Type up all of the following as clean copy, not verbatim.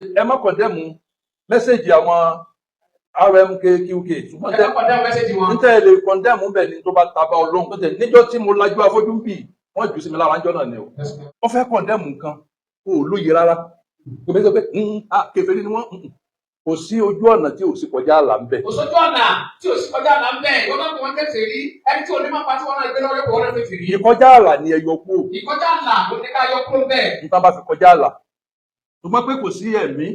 Ẹ má condemn message àwọn RMKQK, ṣùgbọ́n Ẹ tẹ má condemn message wọn. Ntẹ́ ẹ lè condemn bẹ̀ ni tó bá taba Ọlọ́run tó tẹ̀. Níjọ́ tí mo lajú afọ́jú ń bì, wọ́n jù sí mi lára ńjọ́ náà ni o. Wọ́n fẹ́ condemn nǹkan kó o lóye rárá, kò bẹ́ẹ̀ sọ pé ah, kèfèrí ni wọ́n. Kò sí ojú ọ̀nà tí ò sí kọjá àlà ń bẹ̀. Kò sójú ọ̀nà tí ò sí kọjá àlà ń bẹ̀. Ìwọ máa ń pè wọ́n kèfèrí rí. Ẹni tí ò ní máa pa tí wọ́n náà gbé lọ́wọ́ yóò pè wọ́n náà kèfèrí. Ìkọjá àlà ni ẹ yọ kúrò. Ìkọjá àlà ló ní ká yọ kúrò bẹ́ẹ̀. Níta bá fi kọjá àlà, ṣùgbọ́n pé kò sí ẹ̀mí,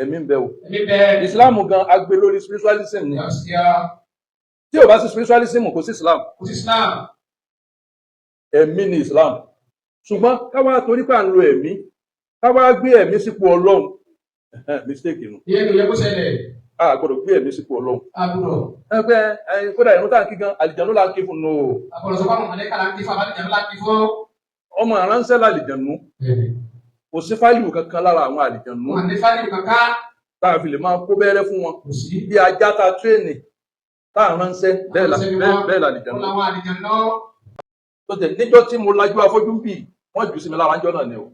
ẹ̀mí ń bẹ o. Ẹ̀mí bẹ́ẹ̀. Islam gan agbé lórí spiritualism ni. Yọ̀síà. Tí ò bá sí spiritualism, kò sí Islam. Kò sí Islam. Ẹ̀mí ni Islam, ṣùgbọ́n káwá torí pé à ń lo ẹ̀mí, káwá gbé ẹ̀mí sípò Ọlọ́run, mistake nù. Ìyẹn ló yẹ kó ṣẹlẹ̀. A gbọ́dọ̀ gbé ẹ̀mí sípò Ọlọ́run. Àbúrò. Ẹgbẹ́ ẹyin kódà ìrún tá à ń kí gan, àlìjànú là ń kí fún un o. Àbúrò sọ fún àwọn là ń kí fún, àbálẹ̀jẹ̀ là ń kí fún. Ọmọ aránṣẹ́ làlìjànú. Kò sí value kankan lára àwọn àlìjànú Wọn ní value kankan. tá a fi lè máa kó bẹ́rẹ́ fún wọn. Kò sí. Bí ajá tá a train, tá a ránṣẹ́, bẹ́ẹ̀ Ránṣẹ́ ni wọ́n. bẹ́ẹ̀ làlìjànú. Wọn làwọn àlìjànú. Tó tẹ̀ níjọ́ tí mo lajú afọ́jú ń bì, wọ́n jù sí mi lára ńjọ́ náà ni o.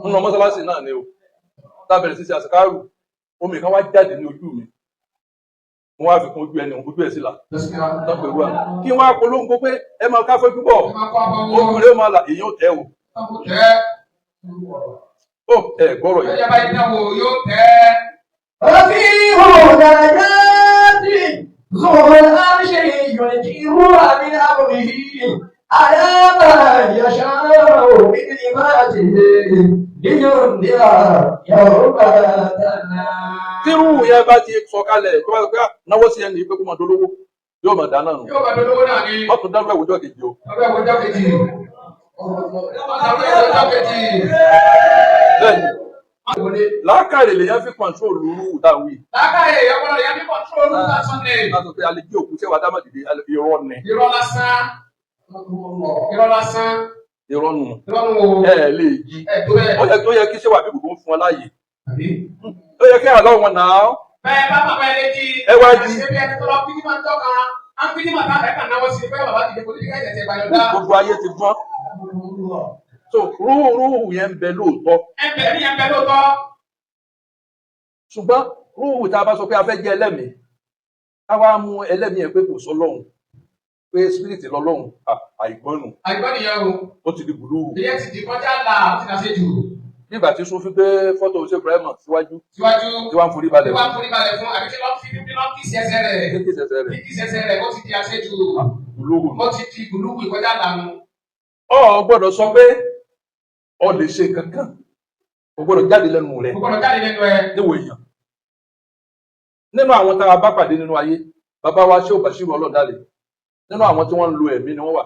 Nínú mọ́sálásí náà ni o, tá a bẹ̀rẹ̀ sí ṣe àsìkárù, omi kan wá jáde ní ojú mi, mo wá fi kún ojú ẹni, ojú ẹ̀ sí là tán pẹ̀lú àná kí wọ́n á polongo pé ẹ máa ká fojú bọ̀, Ẹ máa kọ́ ọmọ ojú wọn. rẹ̀ ó máa là, èyí ò tẹ́ o. Ọmọ tẹ́. Ó ẹ gbọ́rọ̀ yẹn. Ẹ̀yà bá yín náà wò yóò tẹ́. رفيع درجات ذو العرش يلقي الروح من أمره على ما يشاء من عباده لينذر يوم التناد. Tírú yẹn bá ti sọ kalẹ̀, tó bá sọ pé, "Ah, náwó sí ẹni pé kó máa dolówó," yóò máa dáná nù. Yóò bá dolówó náà ni. Wọ́n tún dárú ẹ̀wùjọ́ kejì o. Ọdún ẹ̀wọ̀jọ́ kejì. Ọdún ẹ̀wọ̀jọ́ kejì. Bẹ́ẹ̀ni, làákàrè lèyàn fi control rúrú táwọn yìí. Lákàyè ọpọlọ yẹn ní control lásán ni. Láti sọ pé alẹ́ jí òkú sẹ́wàá dámà dìde, irọ́ ni. Irọ́ lásán. Irọ́ lásán. Irọ́ nù. Irọ́ nù o. Ẹ ẹ lè jí. Ẹ tó bẹ́ẹ̀. Ó yẹ tó yẹ kí sẹ́wàá bí gbogbo ń fún ọ láàyè. Àbí? Ó yẹ kí àlọ́ wọn náà. Bẹ́ẹ̀ bá bàbá ẹ létí. Ẹ wá jí. Ṣé bí ẹni tó lọ bí ní máa ń tọ́ka? Á ń bí ní màtá ẹ̀ka náwó sí i pé bàbá dìde kò ní ká ẹ̀jẹ̀ gbàyọ̀dá. Gbogbo ayé ti gbọ́n. So rúhù yẹn ń bẹ lóòótọ́. Ẹ bẹ̀ ní ẹ̀ ń bẹ lóòótọ́. Ṣùgbọ́n rúhù tá a bá sọ pé a fẹ́ jẹ́ ẹlẹ́mìí, ká wá mú ẹlẹ́mìí yẹn pé kò sọ lọ́hùn, pé spirit lọ́lọ́hùn, àìgbọ́n nù. Àìgbọ́n nìyẹn o. Ó ti di gbùlúù. Ìyẹn ti di kọjá là, ó ti dà sí jù. Nígbà tí Sufi gbé fọ́tò ṣe Ibrahim síwájú Síwájú. tí wọ́n ń forí balẹ̀ Tí wọ́n ń forí balẹ̀ fún àbí tí wọ́n fi bí wọ́n kì í ṣẹṣẹ rẹ̀. Kéèké sẹsẹ rẹ̀. Kí kì í ṣẹṣẹ rẹ̀, ó ti di àṣejù. Gbùlúù nù. Ó ti di gbùlúù, ìkọjá lànà. Ọ gbọ́dọ̀ sọ pé ọ lè ṣe kankan, o gbọ́dọ̀ jáde lẹ́nu rẹ̀. Kò gbọ́dọ̀ jáde lẹ́nu ẹ. Níwò èèyàn nínú àwọn tá a bá pàdé nínú ayé, bàbá wa ṣé ò Bàṣírù Ọlọ́dàlẹ̀, nínú àwọn tí wọ́n ń lo ẹ̀mí ni wọ́n wà.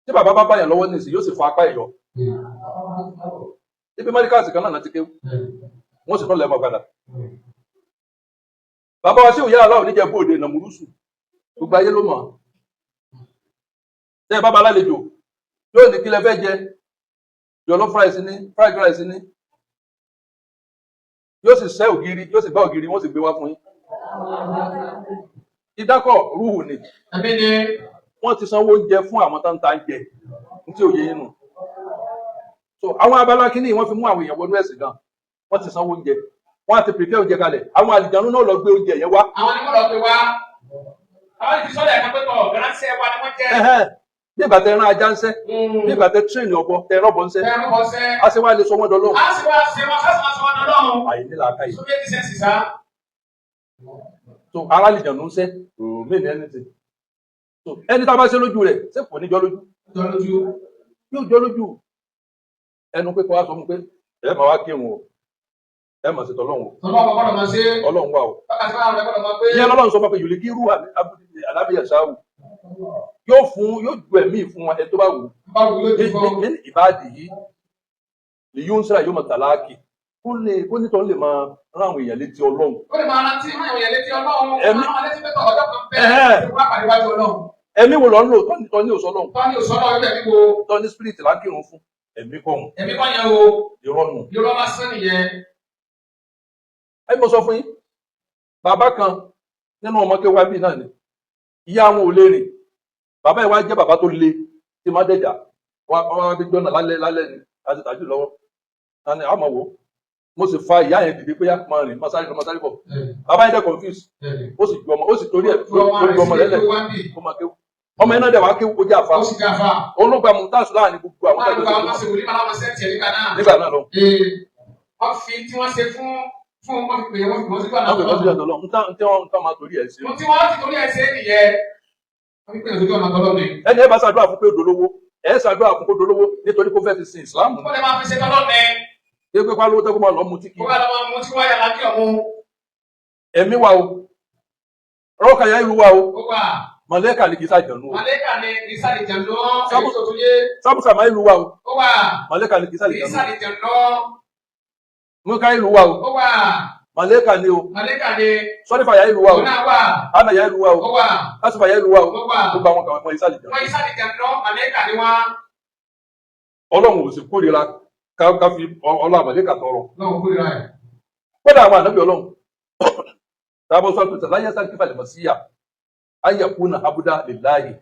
Tí bàbá bá báyàn lọ́wọ́ nísìnyí, yóò sì fọ apá ẹ̀yọ ibi mẹ́ríkàsì kan náà ti kéwù, wọ́n sì tún lẹ́mọ̀ padà. Bàbá wa ṣé òyà aláwọ̀ níjẹ̀bú òde nàmúrúsù, gbogbo ayé ló mọ̀. Tẹ́ ẹ bá ba lálejò, yóò ní kí lẹ fẹ́ jẹ, jollof rice ní, fried rice ní, yóò sì sẹ́ ògiri, yóò sì gbá ògiri, wọ́n sì gbé wá fún yín. Ìdákọ̀ rúhù ni. Ẹ̀mí ni. Wọ́n ti sanwó oúnjẹ fún àwọn tó ń ta oúnjẹ ní tí òye yín nù. So àwọn abala kínní wọ́n fi mú àwọn èèyàn wọnú ẹ̀sìn gan. Wọ́n ti sanwó oúnjẹ, wọ́n á ti prepare oúnjẹ kalẹ̀, àwọn àlìjánu náà lọ gbé oúnjẹ yẹn wá. Àwọn ni wọ́n lọ gbé wá. Àwọn ti sọ́dọ̀ ẹ̀ka pẹ́tọ̀ ránṣẹ́ wa ni wọ́n jẹ́. Ẹhẹ́n. Bí ìgbà tẹ rán ajá ń sẹ́, bí ìgbà tẹ train ọ̀bọ, tẹ rọ́bọ ń sẹ́, Ẹ̀rọ bọ̀ sẹ́. a ṣe wá lè sọ wọ́n dọlọ́run? A sì wá ṣe wọn, a sì wá sọ wọn lọ́rùn. Àìní làákàyè. Sókè ti sẹ́ sísá. So ara àlìjánu ń sẹ́ kò mean anything. So ẹni tá a bá ṣe lójú rẹ̀, ṣé kò ní jọ lójú? Jọ lójú. Yóò jọ lójú. Ẹnu pé kó wá sọ fún pé ẹ máa wá kírun o, ẹ máa ṣètò Ọlọ́run o. Tọ́lọ́ ọmọ gbọ́dọ̀ máa ṣe. Ọlọ́run wà o. Wákàtí márùn-ún gbọ́dọ̀ máa pé. Ìyẹn lọ́lọ́run sọ fún pé yòlí kí irú àlábìyà ṣáwù yóò fún, yóò ju ẹ̀mí fún ẹ tó bá wù ú. Báwo yóò ti fọ́? Ní ìbáàdì yìí lè yóò ń sẹ́ra, yóò máa tàláàkì kó lè kó nítorí lè máa rán àwọn èèyàn létí Ọlọ́run. Ó lè máa rántí máa yàn létí Ọlọ́run. Ẹ̀mí- Máa létí pẹ́tọ̀ ọjọ́ kan Ẹ̀hẹ́. bẹ́ẹ̀. Wá pàdé wájú Ọlọ́run. Ẹ̀mí wo lọ ń lò tọ́ ní òsọ Ọlọ́run? Tọ́ ní òsọ́nà ọjọ́ ẹ̀mí wo? Tọ́ ní spirit là ń kírun fún, ẹ̀mí kọ̀hún. Ẹ̀mí kọ́ yẹn o. Irọ́ nù. Irọ́ lásán nìyẹn. Ẹ mọ sọ fún yín, bàbá kan nínú ọmọ kéwàá bíi náà ni ìyá àwọn ò lè rìn. Bàbá yìí wá jẹ́ bàbá tó le tí má dẹ̀jà wá wá bí gbọ́nà lálẹ́ lálẹ́ ni àti tàjú lọ́wọ́ tani àmọ́ wò. Mo sì fa ìyá yẹn dìde pé yá máa rìn, máa sáré lọ, máa sáré bọ̀. Bàbá yẹn dẹ̀ confuse, ó sì ju ọmọ, ó sì torí ẹ̀ Ju ọmọ ó ju rẹ̀ ọmọ sílé rẹ̀ lẹ̀ tó wá ń bì. kó máa kéwú. Ọmọ yẹn náà dẹ̀ wá kéwú, ó jẹ́ àfa. Ó sì jẹ́ àfa. Òun ló gba mùtáàsù láàrin gbogbo àwọn Láàrin tó gbogbo àwọn ṣe wòlíì máa láwọn sẹ́ẹ̀tì ẹ̀ nígbà náà. nígbà náà lọ. Ee, wọ́n fi tí wọ́n ṣe fún fún wọ́n fi pè é, wọ́n fi wọ́n sí gbàdá. Wọ́n fi wọ́n sí ọ̀dọ̀ lọ ntá tí wọ́n ntá máa torí ẹ̀ sí. Ohun tí wọ́n ti torí ẹ̀ ṣe é nìyẹn. Wọ́n fi pè é sójú ọ̀nà tọ́lọ́ ni. Ẹni ẹ bá ṣàdúrà fún pé ó dolówó, ẹ ṣàdúrà fún pé ó dolówó nítorí kó fẹ́ fi sin ìsìláàmù. Wọ́n lè máa fi ṣe tọ́lọ́ ni. Ṣé pé pálówó tẹ́kọ̀ máa lọ mutí kí. Kó bá lọ máa mú tí wọ́n yà lákì ọ̀hún. Ẹ̀mí wa o, rọ́ọ̀kà yá ìlú wa o, Ó wà. mọ̀lẹ́kà ni kì í ṣàjọ̀nù o. Màlẹ́kà ni ìsàlẹ̀ lọ. Sábò- Èyí tó tún yé. Sábùsà máa ìlú wa o, Ó wà. mọ̀lẹ́kà ni kì í ṣàlìjọ̀nù o. Ìsàlẹ̀ lọ. Mọ́ká ìlú wa o, Ó wà. mọ̀lẹ́kà ni o. Màlẹ́kà ni. Sọ́nífà yá ìlú wa o, Òun náà wà. Hánà yá ìlú wa o, Ó wà. Lásìfà yá ìlú wa o, Ó wà. gbogbo àwọn kan wọ́n ìsàlìjọ̀nù. Wọ́n ìsàlẹ̀ lọ. Màlẹ́kà ni wọ́n. Ọlọ́run ò sì kórìíra ká ká fi ọlá mọ̀lẹ́kà tọrọ. Lọ́wọ́ kórìíra ẹ̀. Kódà àwọn ànábì Ọlọ́run tábọ̀ sọ́tò tàláyé sáńkì falẹ̀ mọ̀síyà ayẹ̀kúnà abuda lillahi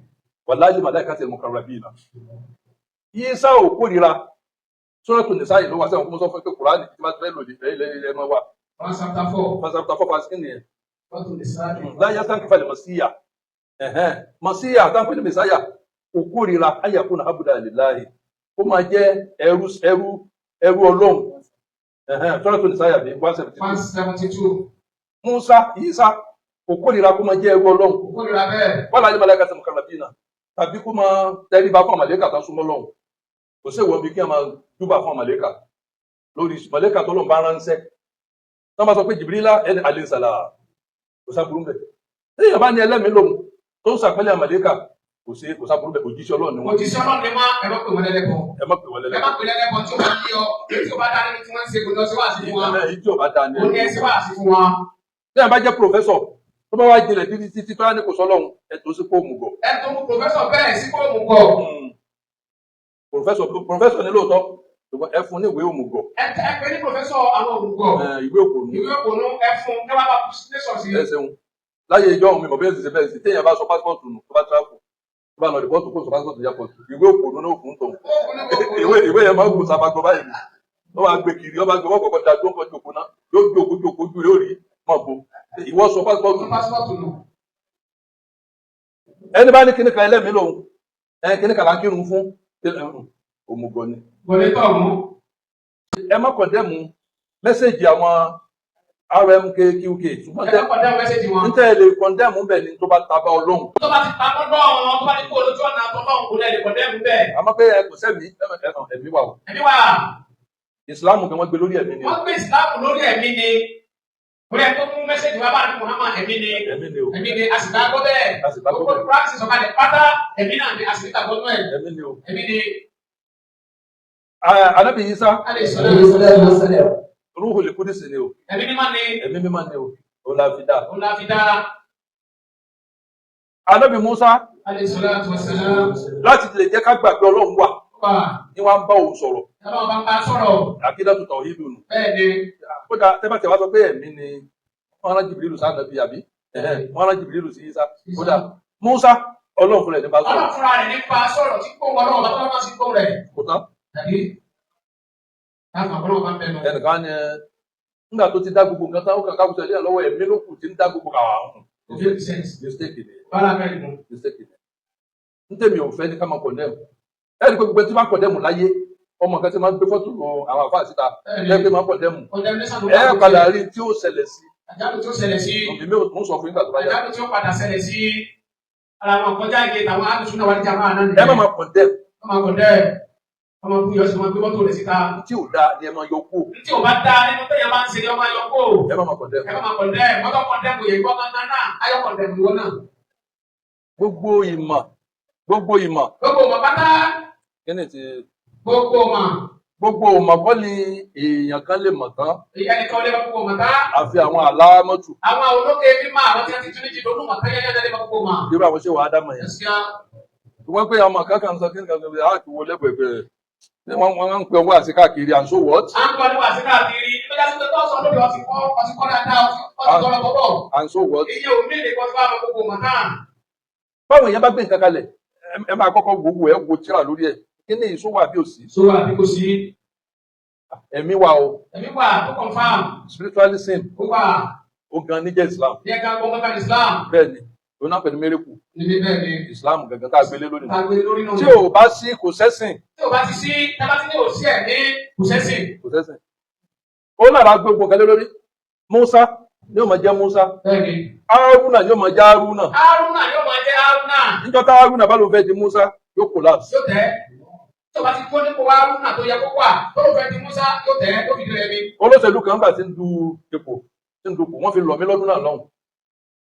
wàláyé màláìka tẹ̀ mukarrabina. Ìsá ò kórìíra sọ́tò nìsáyè ló wà sẹ́wọ̀n kó mọ́ sọ fún pé Kùránì tí wọ́n fẹ́ lòdì ilẹ̀ ilẹ̀ máa wà. One chapter 4. Pásítọ̀ fọ́ pásítọ̀ nìyẹn. Wọ́n tún lè sáré. Láyé sáńkì falẹ̀ mọ̀síyà mọ̀síyà táǹpẹ̀ ní mẹ̀sáyà kò kórìíra ayẹ̀kúnà abuda lillahi kó máa jẹ́ ẹrú ẹrú ẹrú Ọlọ́run. Sọ́tò nìsáyà bí 172. 172. Musa Isa kò kórìíra kó máa jẹ́ ẹrú Ọlọ́run, Kò kórìíra bẹ́ẹ̀. wọ́n láyé màláíkà tí mukarrabina tàbí kó máa tẹríba fún àmàlẹ́kà tó súnmọ́ lọ́hùn. Kò sí ìwọ̀n bí kí a máa júbà fún àmàlẹ́kà lórí màlẹ́kà tó lọ́n bá ránṣẹ́ tó máa sọ pé Jibrila ẹni alẹ́sàlá kò sáburú bẹ̀. Téèyàn bá ní ẹlẹ́mìí lòun tó ń sàpẹ́lẹ̀ àmàlẹ́kà, kò sí kò sáburú bẹ̀, òjíṣẹ́ Ọlọ́run ni wọ́n. Òjíṣẹ́ Ọlọ́run ni wọ́n. Ẹ má pè wọ́n lẹ́lẹ́bọ. Ẹ má pè wọ́n Ẹ má lẹ́lẹ́bọ. pè lẹ́lẹ́bọ tí ó bá yí ọ. Èyí tí ó bá dá nínú tí wọ́n ń ṣe kò lọ sí wáàsí fún wọn. Èyí tí ò bá dáa ni. Ó ní ẹ sí wáàsí fún wọn. Téèyàn bá jẹ́ pòfẹ́sọ̀ tó bá wá jinlẹ̀ títí títí tó wá ní kò sọ́lọ́run, ẹ̀ tó sí kó òmùgọ̀. Ẹ tó mú pòfẹ́sọ̀ bẹ́ẹ̀ sí kó mú gọ̀. Pòfẹ́sọ̀ pòfẹ́sọ̀ ní lóòótọ́, ṣùgbọ́n ẹ fún ní ìwé òmùgọ̀. Ẹ ẹ pè ní pòfẹ́sọ̀ àwọn òmùgọ̀. Ìwé òpònú. Ìwé òpònú ẹ fún ẹ wá bá tẹ̀sán sí. Ẹ ṣeun. Láyé ìjọ òun mi mọ̀ bẹ́ẹ̀ sì ṣe bẹ́ẹ̀ sì téèyàn bá sọ pásítọ̀tù nù tó bá tíráfù tó bá lọ rìpọ́tù kó sọ pásítọ̀tù yàpọ̀ ìwé òpònú náà fún tòun. Ìwé ìwé yẹn máa ń gùn sábà gbọ́ báyìí, ó máa gbé kiri, ó máa gbé wọ́n kọ̀ọ̀kan da tó ń kọ́ jòkó náà yóò jókòó jókòó ju yóò rí mọ̀ bo ìwọ sọ pásítọ̀tù nù. Pásítọ̀tù nù. Ẹni bá ní kíní kan ẹlẹ́mìí lòun ẹni kíní kan là ń kírun fún òmùgọ̀ ni. Wọlé tọ̀ mú. Ẹ má kọ̀ndẹ́mù mẹ́sẹ̀gì àwọn RMKQK ṣùgbọ́n Ẹ má kọ̀ndẹ́mù mẹ́sẹ̀gì wọn. ntẹ́ ẹ lè kọ̀ndẹ́mù bẹ̀ ni tó bá taba Ọlọ́run. Tó bá ti ta mọ́dọ̀ wọn, tó bá ní kó lójú ọ̀nà àtọ́lọ́run kò lè kọ̀ndẹ́mù bẹ́ẹ̀. Àmọ́ pé ẹ kò sẹ́mi ẹ̀mí wà o. Ẹ̀mí wà. Ìsìláàmù kan wọ́n gbé lórí ẹ̀mí ni o. Wọ́n gbé ìsìláàmù lórí ẹ̀mí ni. Orí ẹ̀ tó mú mẹ́sẹ̀gì wá bá ní Muhammad ẹ̀mí ni. Ẹ̀mí ni o. Ẹ̀mí ni a sì gbà gbọ́ bẹ́ẹ̀. A sì gbà gbọ́ Gbogbo bẹ́ẹ̀. practice ọ̀kalẹ̀ pátá ẹ̀mí náà ni a sì gbàgbọ́ nú ẹ̀. Ẹ̀mí ni o. Ẹ̀mí ni. Ànábì Ìsá Alayhi salatu wassalam. Ruhul Qudus ni o. Ẹ̀mí mímọ́ ni. Ẹ̀mí mímọ́ ni o. Òun la fi dá. Òun la fi dá. Ànábì Musa Alayhi salatu wassalam. láti lè jẹ́ ká gbà pé Ọlọ́run wà Wà. ní wọ́n á bá òun sọ̀rọ̀. Ọlọ́run bá ń bá sọ̀rọ̀. Àkídàtu tawhidu nù. Bẹ́ẹ̀ ni. Kódà tẹ́bà tẹ́wá sọ pé ẹ̀mí ni wọ́n rán Jìbìrìlù sáà nàbí àbí wọ́n rán Jìbìrìlù sí Ìsá. Kódà Musa Ọlọ́run fúnra ẹ̀ ní bá sọ̀rọ̀. Ọlọ́run fúnra rẹ̀ nípa sọ̀rọ̀ tí kò wọ́n lọ́wọ́ bá tọ́lọ́ sí kó rẹ̀. Kò tán. Tàbí táwọn ọlọ́run bá ń bẹnu. Ẹnìkan ni nígbà tó ti dá gbogbo nǹkan tán ó kàn káwùsọ̀ ilé lọ́wọ́ ẹ̀mí ló kù tí ń dá gbogbo àwọn. Òfin sense. Mistake ni. Bọ́lá mẹ́rin mu. Mistake ni. N tẹ̀mí ò fẹ́ ní ká máa condemn. Ẹnì pé gbogbo ẹni tí máa condemn láyé ọmọ kan tí máa ń gbé fọ́tò àwọn àfáà síta ẹ pé máa condemn. Condemnation ló Ẹ padà rí tí ó ṣẹlẹ̀ sí. Àjálù tí ó ṣẹlẹ̀ sí. Èmi ò tún sọ fún yín gbà tó bá yá. Àjálù tí ó padà ṣẹlẹ̀ sí. Ara wọn kọjá ìgè tàwọn alùsùn náà wà ní jàmbá náà nìyẹn. Ẹ má máa condemn. Ẹ má condemn. Ọmọ kú yọ sí wọn gbé mọ́tò rẹ̀ síta. Tí ò dáa ni ẹ máa yọ kú. Tí ò bá dáa nínú téèyàn bá ń ṣe ni ọmọ yọ kó. Ẹ má máa condemn. Ẹ má máa condemn. Mọ́tò condemn kò yẹ ìwọ gangan náà. Ayọ̀ condemn ìwọ náà. Gbogbo ìmọ̀. Gbogbo ìmọ̀. Gbogbo ìmọ̀ pátá. Kí ni ti. Gbogbo ìmọ̀. Gbogbo ìmọ̀ kọ́ ni èèyàn kan lè mọ̀ tán. Ẹnìkan lè mọ̀ gbogbo ìmọ̀ tán. Àfi àwọn àlámọ́tù. Àwọn olókè mímọ́ àwọn tí wọ́n ti tún ní jìnnà olúmọ̀ tán yẹ́yẹ́ lè mọ̀ gbogbo ìmọ̀. Irú àwọn ṣé wàá dámọ̀ yẹn. Wọ́n pé ọmọ kankan sọ kí nǹkan kan á ti wọlé pẹ̀pẹ̀. Wọ́n ń pe ọwọ́ àti káàkiri and so what? À ń kọ́ ní wàásù káàkiri. Tó jásí pé tọ́sán lórí ọtí kọ́ ọtí kọ́ dáadáa ọtí tọrọ bọ́bọ̀. And so what? Iye òmí lè kọ́ sí wàá mọ gbogbo ìmọ̀ náà. Báwo èèyàn bá gbé nǹkan kalẹ̀, ẹ máa kọ́kọ́ gbogbo ẹ wo tíra lórí ẹ̀. Kí ni ìṣó wà bí ò sí? Ṣó wà bí kò sí? Ẹ̀mí wa o. Ẹ̀mí wà ó confam. Spiritualism Ó wà. ó gan níjẹ́ Islam. Ní ẹ̀ka gbọ́ngàn kan Islam. Bẹ́ẹ̀ ni, òun náà pẹ̀lú miracle. Níbi bẹ́ẹ̀ ni. Islam gangan tá a gbélé lónìí. Ta gbé lórí náà. Tí ò bá sí kò sẹ́sìn. Tí o bá ti sí, tábà tí ní ò sí ẹ̀mí, kò sẹ́sìn. Kò sẹ́sìn. Ó náà la gbogbo kan lé lórí. Musa ni yóò máa jẹ́ Musa. Bẹ́ẹ̀ni. Haruna yóò máa jẹ́ Haruna. Haruna yóò máa jẹ́ Haruna. Níjọ́ tá Haruna bá ló fẹ́ di Musa yóò collapse. Yóò tẹ́. Tí o bá ti kó nípò Haruna tó yẹ kó wà, tó ló fẹ́ di Musa, yóò tẹ́, yóò fi di rẹ̀ mi. Olóṣèlú kan gbà tí ń du ipò tí ń dupò wọ́n fi lọ̀ mí lọ́dún náà lọ́hùn.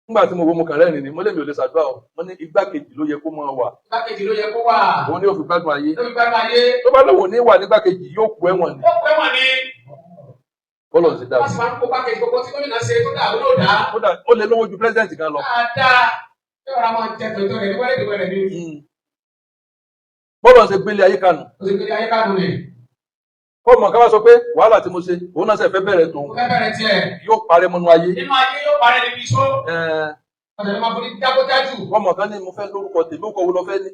Nígbà tí mo wo mo kàn rẹ́rìn ni mo lè mi ò lè ṣàdúrà o. Mo ní igbákejì ló yẹ kó máa wà. Igbákejì ló yẹ kó wà. Òun ni yóò fi gbádùn ayé. Ló fi gbádùn ayé. Tó bá lóun ò ní wà nígbàkejì yóò kú ẹ̀wọ̀n ni. Ó pẹ́ wọ̀n ni. Bọ́lọ̀ ti dà. Wọ́n sì máa ń kó pákéjì gbogbo tí gómìnà ṣe tó dà ó lò dá. Kódà ó lè lówó ju pírẹ́sidẹ̀ntì kan lọ. Dáadáa. Yóò ra máa jẹ tòótọ́ rẹ̀ ní wẹ́rẹ́dìwẹ́rẹ́ ni. Bọ́lọ̀ ṣe gbélé ayé kanu. Ó ti gbélé ayé kánú ni. Fọ́ọ̀mù kan wá sọ pé wàhálà tí mo ṣe òun náà ṣe fẹ́ bẹ̀rẹ̀ tòun Ó fẹ́ bẹ̀rẹ̀ tiẹ̀. yóò parẹ́ mọ́nú ayé. Nínú ayé yóò parẹ́ níbi iṣó. Ẹ̀ẹ́, Ọ̀sẹ̀ ló máa forí jágójájù. Fọ́ọ̀mù kan ní mo fẹ́ lórúkọ tèmi ó kọ wo lọ fẹ́ ní.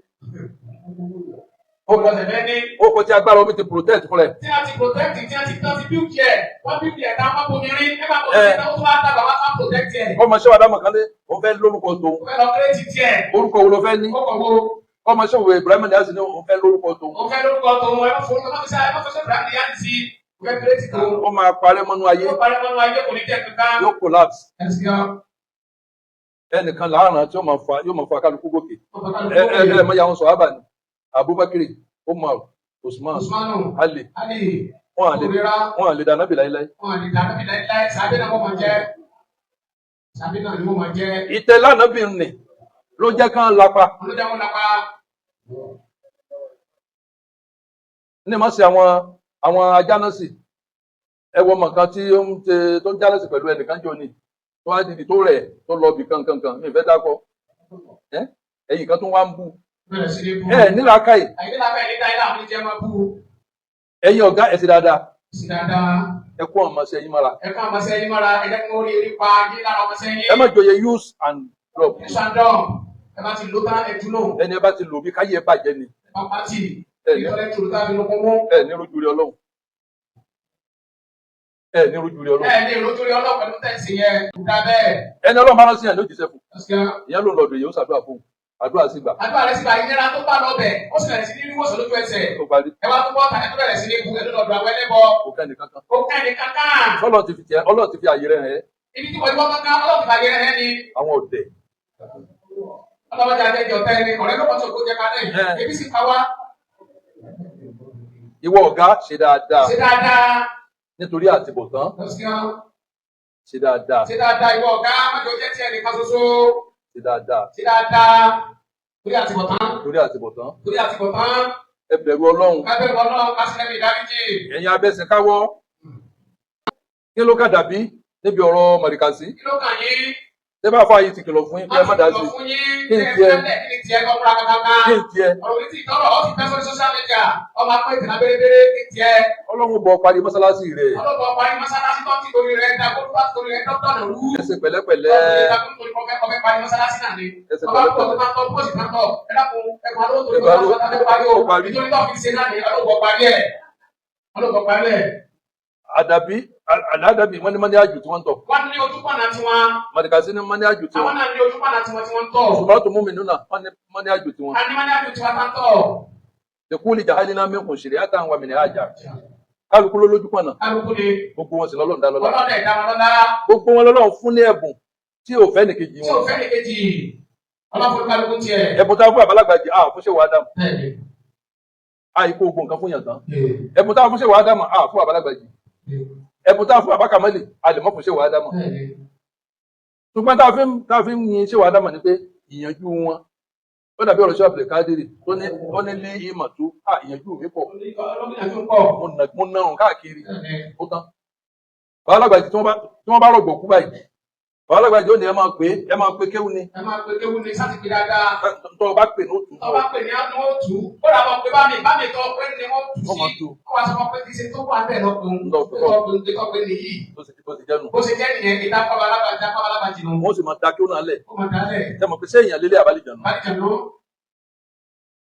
Ọ̀sẹ̀ fẹ́ ní. Ó kọ tí agbára omi ti protect fúnra ẹ̀. Tí a ti protect, tí a ti tán ti build yẹ, wọ́n build yẹ tá a máa bomi rí, ẹ máa bomi rí, tó wá dàgbà wá má protect yẹ. Fọ́ọ̀mù ṣé wàá dámọ̀ kan lé òun fẹ́ lórúkọ tòun. Ó fẹ́ lọ create tiẹ̀. Orúkọ wo lọ fẹ́ ní. Ó kọ̀ wo. Fọ́ọ̀mù ṣé òwe Ibrahim Niasse ní òun fẹ́ lórúkọ tòun. Ó fẹ́ lórúkọ tòun, ẹ má fún ẹ má fi sá ẹ má fi sọ Ibrahim Niasse sí. Ó fẹ́ create tòun. Ó máa parẹ́ mọ́nú ayé Ó parẹ́ mọ́nú ayé kò ní jẹ́ kankan. yóò collapse. Ẹ̀sìn ọ́. Ẹnìkan láàrán tí yóò máa fa kálukú gòkè. Ẹ ẹ ẹ mọ ya wọn sọ ábà ni Abubakar, Umar, Usman, Usmanu, Ali, Ali, wọn à lè Òrera, wọn à lè dáná bì láíláí. wọn à lè dáná bí láíláí, sàbí náà wọ́n máa jẹ́. Sàbí náà ni wọ́n máa jẹ́. Ìtẹ̀lé ànábì nì ló jẹ́ kán lapa. Wọ́n ló jẹ́ wọn lápá. Ní ma ṣe àwọn ajánásì ẹ wọ ọmọ kan tí ó ń ṣe tó ń jánásì pẹ̀lú ẹnìkan jọ ni tó wá dìdì tó rẹ̀ tó lọ bì kankankan mi fẹ́ dákọ ẹ ẹ̀yìn kan tó wá ń bú Bẹ̀rẹ̀ sí ní bú. ẹ nílà káyì Àyíké lábẹ́ ẹni dá ilé àwọn oníjẹ máa bú. ẹ̀yin ọ̀gá ẹ ti dáadáa Sí dáadáa. ẹ kó ọmọ ṣe ẹ̀yin mọ́ra Ẹ kọ́ ọmọ sẹ́yìn mọ́ra, ẹ jẹ́ kí wọ́n rí eré pa yín lára ọmọ sẹ́yìn. ẹ má jòyè use and drop Ní sandọ́, ẹ bá ti lò tán ẹ dúró. ẹni ẹ bá ti lò bí káyé ẹ bàjẹ́ ni Pápá tì, ẹ ní ìtọ́lẹ̀ tòlú tá a fi lókun mú. ẹ ní rojú rí Ọlọ́run ẹ ní rojú rí Ọlọ́run Ẹ ní èrò torí ọlọ́pàá ló tẹ̀sí yẹn, kò dá bẹ́ẹ̀. ẹni Ọlọ́run bá rán sí yẹn ló jíṣẹ́ fún Ẹ̀sìn ìyẹn ló ń lọ́dọ̀ yìí ó ṣàdúrà fún àdúrà sì gbà àdúrà rẹ̀ sì bá ìnira tó bá lọ bẹ̀, ó sì bẹ̀rẹ̀ sí ní rí wòsàn lójú ẹsẹ̀. ó parí Ẹ wá tó bọ́ ta ẹ tó bẹ̀rẹ̀ sí ní bu ẹ tó lọ́dọ̀ àwọn ẹlẹ́bọ. kò kẹ́ni kankan Ó kẹ́ni kankan. Ọlọ́run ti fi tiẹ̀ Ọlọ́run ti fi àyè rẹ̀ hàn ẹ́ Ibi tí wọ́n ti wọ́n kankan, Ọlọ́run ti fàyè rẹ̀ ni. àwọn ọ̀dẹ̀ Ọlọ́run jẹ́ àjẹjọ tẹ́ ni, ọ̀rẹ́ ló kọ́ tó kó jẹ ká náà. Ebi sì pa wá. Ìwọ ọ̀gá ṣe dáadáa Ṣe dáadáa. nítorí àtibọ̀tán Lọ́síọ́. ṣe dáadáa Ṣe dáadáa ìwọ ọ̀gá, májọ jẹ́ tiẹ̀ nìkan ṣoṣo. ṣe dáadáa Ṣe dáadáa. Torí àtibọ̀tán. torí àtibọ̀tán Torí àtibọ̀tán. ẹ bẹ̀rù Ọlọ́run Ká bẹ̀rù Ọlọ́run, ká sì lẹ́nu ìdáríjì. ẹ̀yin abẹ́sìnkáwọ́ kí ló kà dàbí níbi ọ̀rọ̀ mọ̀rìkàsí Kí ló kàn yín? ṣé bá fà yìí ti kìlọ̀ fún yín pé ẹ má dá sí Wọ́n ti kìlọ̀ fún yín. Kí ni Kí tiẹ̀? ni tiẹ̀ kọ́ múra kankan? kí n tiẹ̀ Ọ̀rọ̀ mi ti tọrọ, ó ti fẹ́ sórí social media. Ọmọ apá ìtìlá bérebére kí ni tiẹ̀? Ọlọ́run bọ̀ parí mọ́sálásí rẹ̀ Ọlọ́pàá parí mọ́sálásí tó ti torí rẹ̀ dá kó tó torí rẹ̀ dọ́kítà nà rú. ẹ ṣe pẹ̀lẹ́pẹ̀lẹ́ Ọbẹ̀ parí mọ́sálásí náà ni. ẹ ṣe Ọba pọ̀ tó pẹ̀lẹ́pẹ̀lẹ́ máa ń tọ́ pósì náà tọ̀. Ẹ dákun ẹ̀kọ́ alówó torí tó máa ń parí o. Nítorí tó fi ṣe náà ni ọlọ́pàá parí ẹ̀. Ọlọ́pàá parí ẹ̀. àdàbí àdàbí wọ́n ní mọ́ní àjù tí wọ́n ń tọ̀ Wọ́n ní ojú pọ̀nà tiwọn. mọ̀rìkàsí ní mọ́ní àjù tí Àwọn wọ́n náà ní ojú pọ̀nà tiwọn tí wọ́n ń tọ̀. ṣùgbọ́n tó mú mi nínú wọ́n ní mọ́ní àjù tí wọ́n A ní wọ́n ní àjò tiwọn tá ń tọ̀. lèkúlì jahálínà mẹ́kùn ṣèrè àtàwọn àmì àjà kálukú ló lójú pọ̀nà Kálukú ni gbogbo wọn sì lọ́lọ́run dá lọ́lá ọlọ́dẹ ìdá wọn lọ́lá. gbogbo wọn lọ́lọ́run fún ní ẹ̀bùn tí ò fẹ́ nìkejì Tí ò wọn fẹ́ ní kejì. Ọlọ́fun kálukú tiẹ̀. ẹ̀bùn tá a fún àbálàgbàjì a fún ṣèwà ádámù Bẹ́ẹ̀ni. a ikú ogun nǹkan fún yàn tán ẹ̀bùn tá a fún ṣèwà ádámù a fún àbálàgbàjì ẹ̀bùn tá a fún àbákàmọ́lì a lè mọ́ fún ṣèwà ádámù Bẹ́ẹ̀ni. ṣùgbọ́n tá a fi ń yin ṣèwà ádámù ni pé ìyànjú wọn ó dàbí ọ̀rọ̀ ṣọ́ọ̀bù kádìrì tó ní ó ní lé ìmọ̀ tó a ìyànjú mi pọ̀ Ọlọ́gbìnrin pọ̀. mo narùn káàkiri Bẹ́ẹ̀ni. ó tán bàbá-alágbàjì tí wọ́n bá rọ̀gbọ̀ kú báyìí bàbá-alágbàjì ó ní ẹ máa pè é ẹ máa pè kéwú ni Ẹ máa pe kéwú ni sáti pe dáadáa. tó o bá pè ní ó tù Tọ́ bá pè ní àánú ó tù ú. Ó dà bọ̀ pé bá mi bá mi tọ́ pé ni wọ́n tù Wọ́n máa sí. tú. Ó wá sọ fún pé kì í ṣe tó wà bẹ́ẹ̀ lọ́kùn. Lọ Tó tọ́ pé tó pé nìyí. bó ṣe bó ṣe jẹ́nu Bó ṣe jẹ́ nìyẹn, ìta kọ́ balábàjì nù. wọ́n sì máa da kéwú náà lẹ̀ Ó máa dálẹ̀. ẹ mọ̀ pé ṣé èèyàn lélẹ̀ àbálẹ̀ jànú Bájẹ̀ ló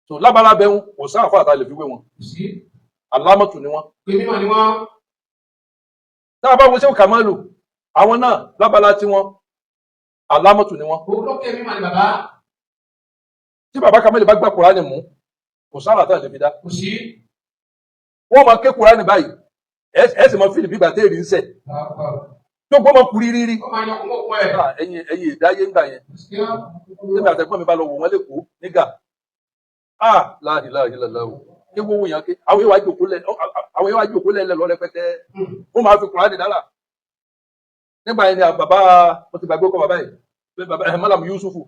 tó lábala bẹ́ẹ̀ kò sáà fún àtàlẹ̀ fi wé wọn kù sí. Alámọ̀tù ni wọ́n. Pé mímọ̀ ni wọ́n. Tá a bá wo Ṣéwù Kàmálù, àwọn náà lábala tiwọn, alámọ̀tù ni wọ́n. Olókè mímọ̀ ni bàbá. Tí bàbá Kàmálù bá gbà Kùránì mú, kò sára tá a lè fi dá. Kò sí. Wọ́n máa ké Kùránì báyìí, ẹ sì máa fílì bí ìgbà téèrè ń sẹ̀ tó gbọ́ máa kú rírí. Ó máa yan okùn mọ́kùn ẹ̀. Ẹ̀yin ìdáyé ń gbà yẹn, nígbà àtẹ̀gbọ́n mi bá lọ wò wọ́n lẹ́kọ̀ọ́ nígà, ah, láàrin láàrin lọ́wọ́ kí wọ́n wò yàn ké, àwọn yóò wá jòkó lẹ̀, àwọn yóò wá jòkó lẹ̀ lọ rẹpẹtẹ, wọ́n máa fi Kùránì dára. Nígbà yẹn ni bàbá, mo ti gbàgbé ọkọ bàbá yìí pé bàbá ẹ Málàmù Yusufu,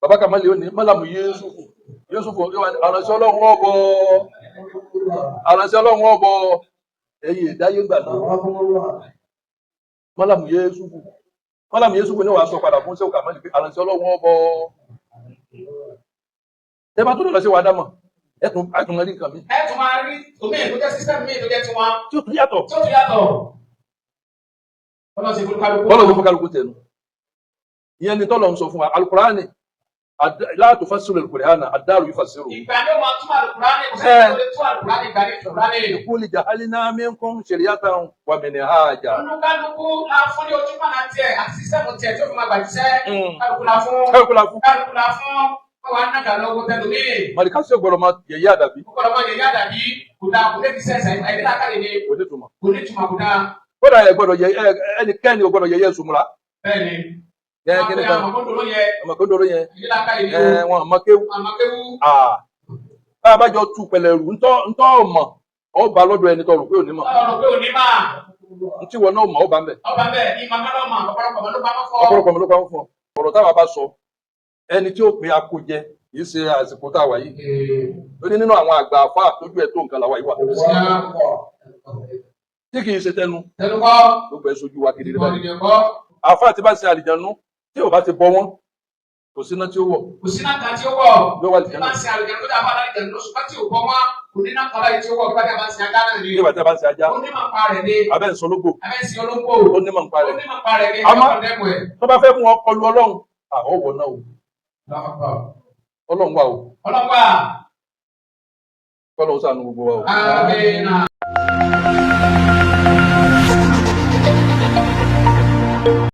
bàbá Kàmálì ó ní Málàmù Yusufu, Yusufu yóò wá ní àránṣẹ́ Ọlọ́run ọbọ, àránṣẹ́ Ọlọ́run ọbọ. Ẹ̀yin ìdáyé ńgbà náà, Málàmù Yusufu, Málàmù Yusufu ní wàá sọ padà fún Ṣéwù Kàmálì pé àránṣẹ́ Ọlọ́run ọbọ. Tẹ bá tó lọ sí wàá dámọ̀, ẹ tún rí nǹkan mi Ẹ tún máa rí omi tó jẹ́ sísẹ́mù mi tó jẹ́ tiwọn. tí ó tún yàtọ̀. Tí ó tún yàtọ̀. Bọ́lá ti fún kálukú. Bọ́lá ló fún kálukú tẹnu. Ìyẹn ni tọ́lọ̀ ń sọ fún wa, alukurani la tufassiru alukurana ad-daru yufassiru. Ìgbà ni ó máa túmọ̀ àlùkùránì, kò sẹ́ni tó lè tú àlùkùránì ìgbà ní ìkùránì. Kulli ja'alna minkum shari'atan wa minhaja. Olúkálukú la fún ní ojúmọ̀ náà tiẹ̀ àti sísẹ́mù tiẹ̀ tí ó fi máa gbàjíṣẹ́. Kálukú la fún. Kálukú la fún. Kálukú la fún. Wọ́n wá nàgà lọ́wọ́ tẹlómi. Màlìkásí ògbọ́dọ̀ máa yẹ̀yẹ́ àdàbí. Kókòrò máa yẹ̀yẹ́ àdàbí, kò dáa, kò lè fi sẹ́sẹ̀, àìdílàkàlẹ̀ ni. Kò ní túmọ̀. Kò ní túmọ̀, kò dáa. Kódà ẹ gbọ́dọ̀ yẹ ẹnikẹ́ni ò gbọ́dọ̀ yẹ̀yẹ́ sùmùrà. Bẹ́ẹ̀ni. Ẹ kíni kan Àwọn ọmọ yẹ. Ọmọ kan dòrò yẹn. Àìdílàkàlẹ̀ ni. Ẹ wọn àmọ́ kéwú. Àmọ́ kéwú. Bá a bá jọ tu pẹ̀lẹ́ rù ńtọ́ ńtọ́ ọmọ ọba lọ́dọ̀ ẹni tọrọ pé òní mọ̀. Ọ̀rọ̀ pé òní mà. Ntí wọn náà mọ̀ ọba ń bẹ̀. Ọba bẹ́ẹ̀ ìmọ̀ kan náà mọ̀, ọ̀pọ̀lọpọ̀ ló pamọ́ fún ọ. Ọ̀pọ̀lọpọ̀ ló pamọ́ fún ọ. Ọ̀rọ̀ táwa bá sọ, ẹni tí ó pè akójẹ kì í ṣe àsìkò tá a wà yìí. Ó ní nínú àwọn àgbà àfa tójú ẹ̀ tó nǹkan làwa yìí wà. Tí kì í ṣe tẹnu. Tẹnu kọ́. Gbogbo ẹ̀ sojú wa kedere báyìí. Ìwọ kọ́. Àfa ti bá ṣe àlìjánu tí ò bá ti bọ wọn, kò síná tí ó wọ̀. Kò síná kan tí ó wọ̀. Yóò wà Bí àlìjánu. bá ń ṣe àlìjánu tó dáa bá àlìjánu lóṣù bá tí ò bọ́ wọn, kò ní náà kọ́lá yìí tí ó wọ̀ bí bá ń ṣe ajá náà ni. Bí bá ń ṣe ajá. Ó ní màá pa rẹ̀ ni. Abẹ́ ń sọ lógbò. Abẹ́ ń sin ológbò. Ó ní màá pa rẹ̀. Ó ní màá pa rẹ̀ ni. Àmọ́ tó bá fẹ́ mú ọ kọlu Ọlọ́run, àwọn wọ̀ náà o. Ọlọ́run wà o. Ọlọ́run wà. Kọ́lọ́run ṣàánú gbogbo wa o. Àmín.